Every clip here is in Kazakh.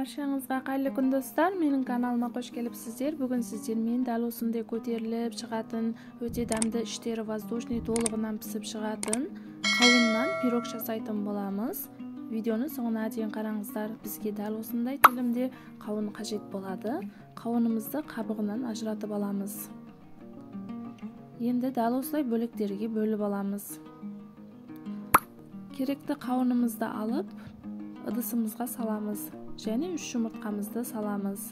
Баршаңызға қайырлы күн достар, менің каналыма қош келіпсіздер. Бүгін сіздермен дәл осындай көтеріліп шығатын, өте дәмді, іштері воздушный, толығынан пісіп шығатын қауыннан пирог жасайтын боламыз. Видеоны соңына дейін қараңыздар. Бізге дәл осындай тілімде қауын қажет болады. Қауынымызды қабығынан ажыратып аламыз. Енді дәл осылай бөліктерге бөліп аламыз. Керекті қауынымызды алып, ыдысымызға саламыз. Және 3 жұмыртқамызды саламыз.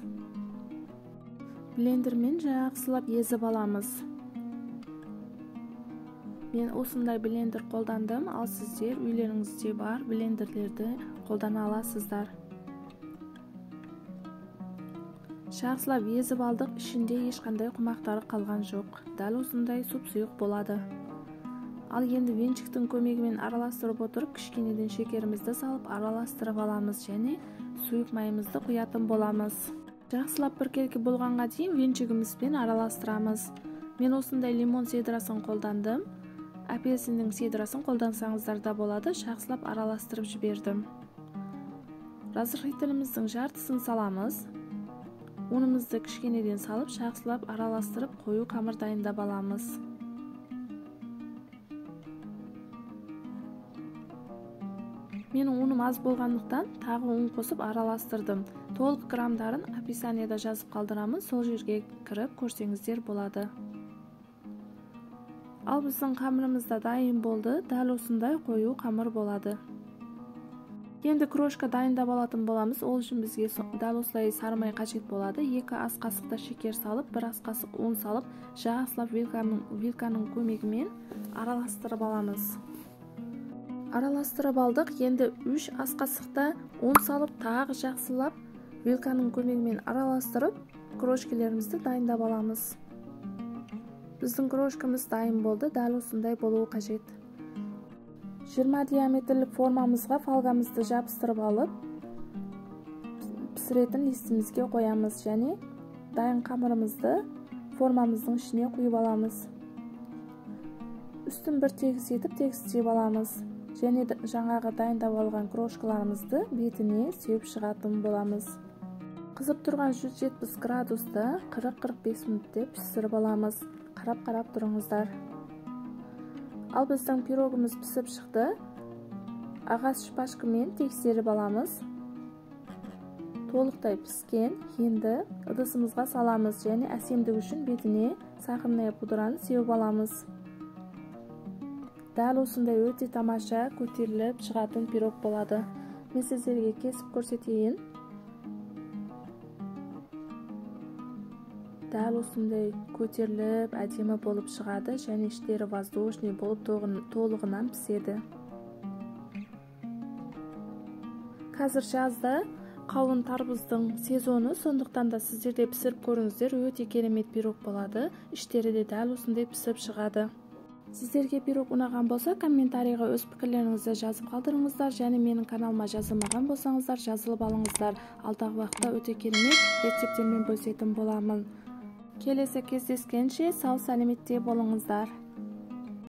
Блендермен жақсылап езіп аламыз. Мен осындай блендер қолдандым, ал сіздер үйлеріңізде бар блендерлерді қолдана аласыздар. Жақсылап езіп алдық, ішінде ешқандай құмақтары қалған жоқ. Дәл осындай сұп-сұйық болады. Ал енді венчиктің көмегімен араластырып отырып, кішкенеден шекерімізді салып араластырып аламыз және сұйық майымызды құятын боламыз. Жақсылап біркелкі болғанға дейін венчигімізбен араластырамыз. Мен осындай лимон седрасын қолдандым. Апельсиннің седрасын қолдансаңыздар да болады. Жақсылап араластырып жібердім. Разрыхлителіміздің жартысын саламыз. Ұнымызды кішкенеден салып, жақсылап араластырып, қою қамыр дайындап аламыз. Менің ұным аз болғандықтан тағы ұн қосып араластырдым. Толық грамдарын описанияда жазып қалдырамын, сол жерге кіріп көрсеңіздер болады. Ал біздің қамырымыз да дайын болды. Дәл осындай қою қамыр болады. Енді крошка дайындап алатын боламыз. Ол үшін бізге дәл осылай сары май қажет болады. 2 ас қасықта шекер салып, 1 ас қасық ұн салып, жақсылап вилканың көмегімен араластырып аламыз. Араластырып алдық. Енді 3 ас қасықта ұн салып, тағы жақсылап вилканың көмегімен араластырып, крошкелерімізді дайындап аламыз. Біздің крошкамыз дайын болды. Дәл осындай болуы қажет. 20 диаметрлік формамызға фольгамызды жабыстырып алып, пісіретін листімізге қоямыз және дайын қамырымызды формамыздың ішіне құйып аламыз. Үстін бір тегіс етіп тегістеп аламыз. Және жаңағы дайындап алған крошкаларымызды бетіне сеуіп шығатын боламыз. Қызып тұрған 170 градуста 40-45 минутте пісіріп аламыз. Қарап-қарап тұрыңыздар. Ал біздің пирогымыз пісіп шықты. Ағаш шпажкамен тексеріп аламыз. Толықтай піскен. Енді ыдысымызға саламыз және әсемдік үшін бетіне сахарная пудраны сеуіп аламыз. Дәл осындай өте тамаша көтеріліп шығатын пирог болады. Мен сіздерге кесіп көрсетейін. Дәл осындай көтеріліп әдемі болып шығады және іштері воздушный болып толығынан піседі. Қазір жазда қауын тарбуздың сезоны, сондықтан да сіздер де пісіріп көріңіздер, өте керемет пирог болады. Іштері де дәл осындай пісіп шығады. Сіздерге пирог ұнаған болса, комментарийға өз пікірлеріңізді жазып қалдырыңыздар және менің каналыма жазылмаған болсаңыздар, жазылып алыңыздар. Алдағы уақытта өте керемет рецепттермен бөлісетін боламын. Келесі кездескенше сау сәлеметте болыңыздар.